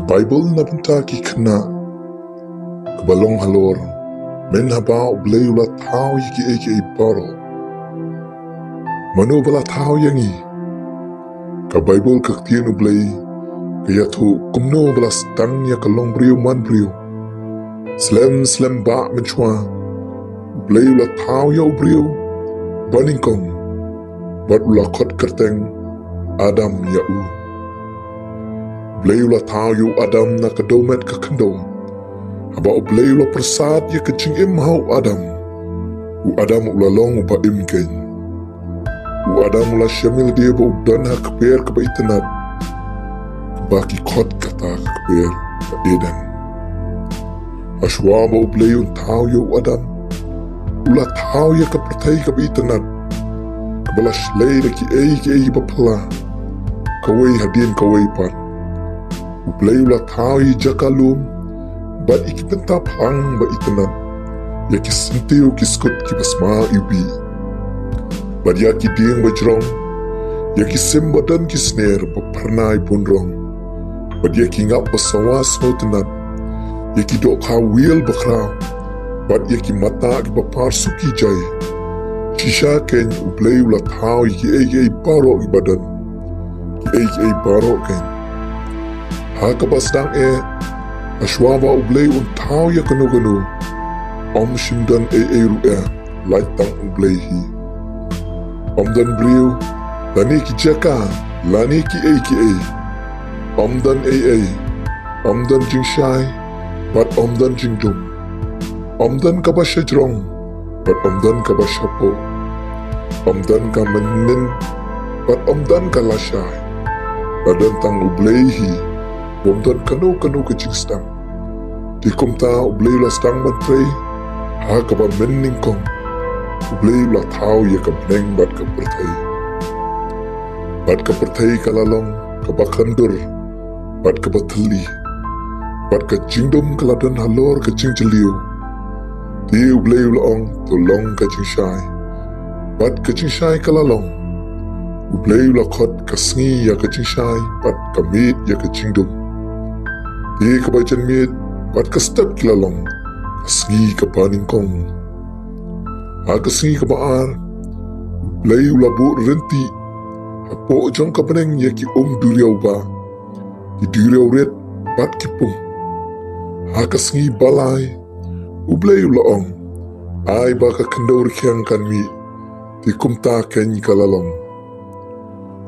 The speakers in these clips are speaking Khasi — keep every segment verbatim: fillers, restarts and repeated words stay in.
Baibl na bynta ki khynnah, kaba long halor, myn haba U Blei u la thaw ïa kiei kiei baroh. Mano ba la thaw ïa ngi? Ka Baibl, ka ktien U Blei, ka ïathuh kumno ba la sdang ïa ka longbriew manbriew. Slem slem bah mynshuwa, U Blei u la thaw ïa u briew ba nyngkong, bad u la khot kyrteng Adam ïa u. U Blei u la thaw ïa u Adam na ka dewmet ka khyndew. Haba U Blei u la pyrsad ïa ka jingim ha u Adam, u Adam u la long uba im keiñ. U Adam u la shim ïalade ba u don ha ka kper kaba itynnad, kaba ki khot kata ka kper ka Eden. Hashwa ba U Blei un thaw ïa u Adam, u la thaw ïa ka pyrthei kaba itynnad, kaba la shlei da kiei kiei ba phylla, kawei hadien kawei pat. U Blei u la thaw ïa ki jaka lum bad ïa ki bynta phlang ba itynnad, ïa ki syntiew ki skud kiba sma iwbih, bad ïa ki dieng ba jrong, ïa ki sim ba don ki sner ba phyrnai bun rong, bad ïa ki ngap ba sawa sngewtynnad, ïa ki dohkha wiel ba khraw, bad ïa ki mata kiba par suki jai. Shisha keiñ U Blei u la thaw ïa kiei kiei baroh kiba don, kiei kiei baroh keiñ. Ha kaba sdang eh, hashwa ba U Blei un thaw ïa kano kano, ym shym don ei ei ruh eh, lait tang U Blei hi. Ym don briew, lane ki jaka, lane kiei kiei. Ym don ei ei, ym don jingshai, bad ym don jingdum. Ym don kaba shajrong, bad ym don kaba shapoh. Ym don ka mynnin, bad ym don ka lashai. La don tang U Blei hi, bym don kano kano ka jingsdang. Te kumta U Blei u la sdang ban trei, ha kaba mynnyngkong U Blei u la thaw ïa ka bneng bad ka pyrthei, bad ka pyrthei ka la long kaba khlem dur, bad kaba thylli, bad ka jingdum ka la don halor ka jingjylliew. Te U Blei u la ong, to long ka jingshai. Bad ka jingshai ka la long. U Blei u la khot ka sngi ïa ka jingshai, bad ka miet ïa ka jingdum. Te kaba janmiet bad ka step ki la long ka sngi kaba nyngkong. Ha ka sngi kaba ar, U Blei u la buh rynti hapoh jong ka bneng ïa ki um duriaw ba, ki duriaw rit, bad ki pung. Ha ka sngi ba lai, U Blei u la ong, ai ba ka khyndew rkhiang kan mih. Te kumta keiñ ka la long.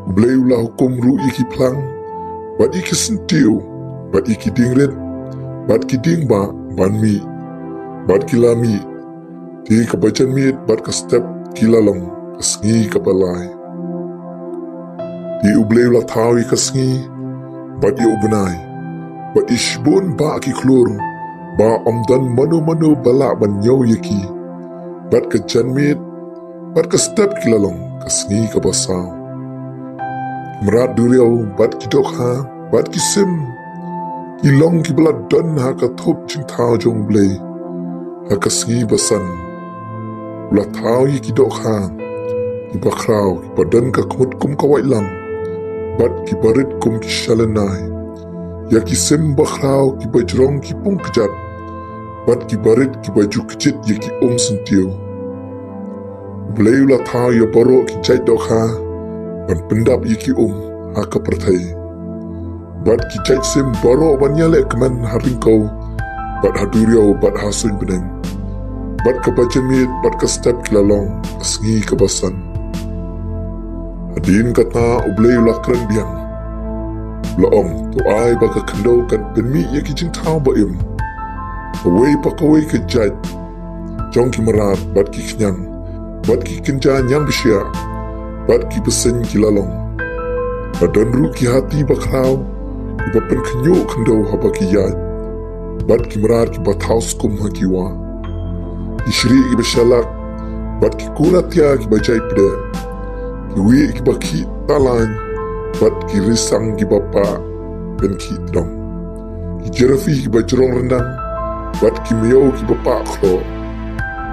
U Blei u la hukum ruh ïa ki phlang, bad ïa ki syntiew, bad ïa ki dieng rit, bad ki dieng bah, ban mih. Bad ki la mih. Te kaba janmiet bad ka step ki la long ka sngi kaba lai. Te U Blei u la thaw ïa ka sngi, bad ïa u bnai, bad ïa shibun bah ki khlur, ba ym don mano mano ba lah ban ñiew ïa ki. Bad ka janmiet bad ka step ki la long ka sngi kaba saw. Ki mrad duriaw, bad ki dohkha, bad ki sim, ki long kiba la don ha ka thup jingthaw jong U Blei. Ha ka sngi ba san, u la thaw ïa ki dohkha kiba khraw, kiba don ka khmut kum ka waitlam, bad kiba rit kum ki shalynai. Ïa ki sim ba khraw kiba jrong ki pung kjat, bad kiba rit kiba ju kjit ïa ki um syntiew. U Blei u la thaw ïa baroh ki jait dohkha ban pyndap ïa ki um ha ka pyrthei, bad ki jait sim baroh ban ïaleh kmen ha ryngkew, bad ha duriaw, bad ha suiñ bneng. Bad kaba janmiet bad ka step ki la long ka sngi kaba san. Hadien kata U Blei u la kren biang, u la ong, to ai ba ka khyndew kan pynmih ïa ki jingthaw ba im, kawei pa kawei ka jait jong ki mrad bad ki khñiang, bad ki kynja ñiangbshiah, bad ki bseiñ ki la long. La don ruh ki hati ba khraw, kiba pynkhynñiuh khyndew haba ki ïaid, bad ki mrad kiba thaw skum ha ki wah. Ki shrieh kiba shalak, bad ki kuratia kiba jait pdeh. Ki wieh kiba khih talain, bad ki risang kiba pah pynkhih tdong. Ki jirafi kiba jrong ryndang, bad ki maïew kiba pah khroh.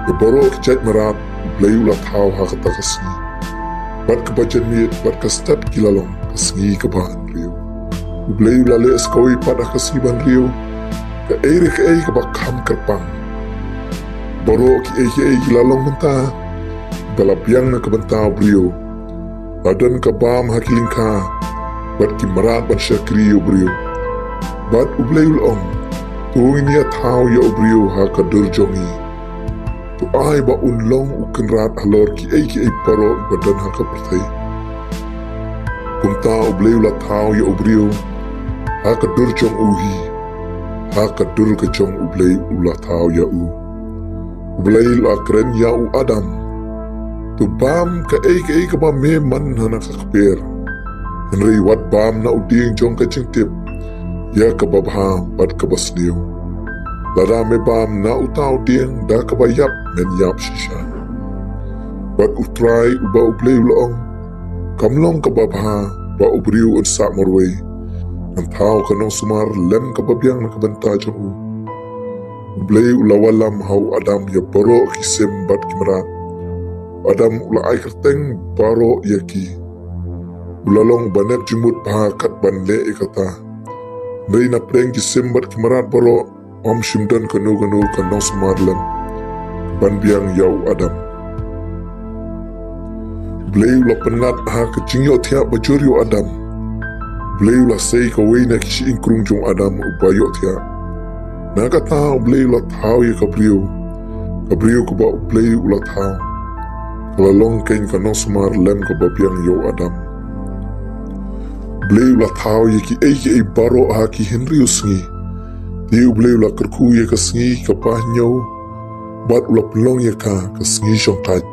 Ïa baroh ki jait mrad U Blei u la thaw ha kata ka sngi. Bad kaba janmiet bad ka step ki la long ka sngi kaba hynriew. U Blei u la leh sa kawei pat ha ka sngi ban riew, kaei re kaei kaba kham kyrpang. Baroh kiei kiei ki la long mynta, ba la biang na ka bynta u briew. La don ka bam ha ki lyngkha, bad ki mrad ban shakri ïa u briew. Bad U Blei u la ong, to ngin ïa thaw ïa u briew ha ka dur jong ngi. To ai ba un long u kynrad halor kiei kiei baroh ba don ha ka pyrthei. Kumta U Blei u la thaw ïa u briew ha ka dur jong u hi, ha ka dur ka jong U Blei u la thaw ïa u. U Blei u la kren ïa u Adam, to bam kaei kaei kaba me mon ha na ka kper. Hynrei wat bam na u dieng jong ka jingtip ïa kaba bha bad kaba sniew. Lada me bam na uta u dieng, da kaba ïap men ïap shisha. Bad U Trai uba U Blei u la ong, kam long kaba bha ba u briew un sah marwei. Ngan thaw ka nongsumar lem kaba biang na ka bynta jong u. U Blei u la wallam ha u Adam ïa baroh ki sim bad ki mrad. U Adam u la ai kyrteng baroh ïa ki. U la long ba nep jingmut bha kat ban leh ïa kata. Hynrei na pdeng ki sim bad ki mrad baroh, ym shym don kano kano ka nongsumar lem ban biang ïa u Adam. U Blei u la pynngat ha ka jingïohthiah bajur ïa u Adam. U Blei u la sei kawei na ki shyieng krung jong u Adam uba ïohthiah. Na kata U Blei u la thaw ïa ka briew, ka briew kaba U Blei u la thaw. Ka la long kein ka nongsumar lem kaba biang ïa u Adam. U Blei u la thaw ïa kiei kiei baroh ha ki hynriew sngi. Te U Blei u la kyrkhu ïa ka sngi kaba hynñiew, bad u la pynlong ïa ka ka sngi shongkait.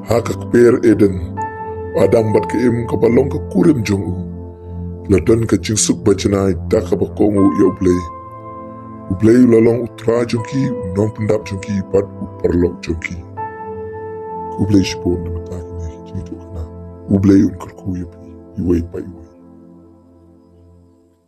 Ha ka kper Eden, u Adam bad ka Im kaba long ka kurim jong u, la don ka jingsuk bajnai da kaba kohnguh ïa U Blei. U Blei u la long U Trai jong ki, U Nongpyndap jong ki bad U Paralok jong ki. Khublei shibun na ka bynta kine ki jingïathuhkhana. U Blei un kyrkhu ïa phi iwei pa iwei.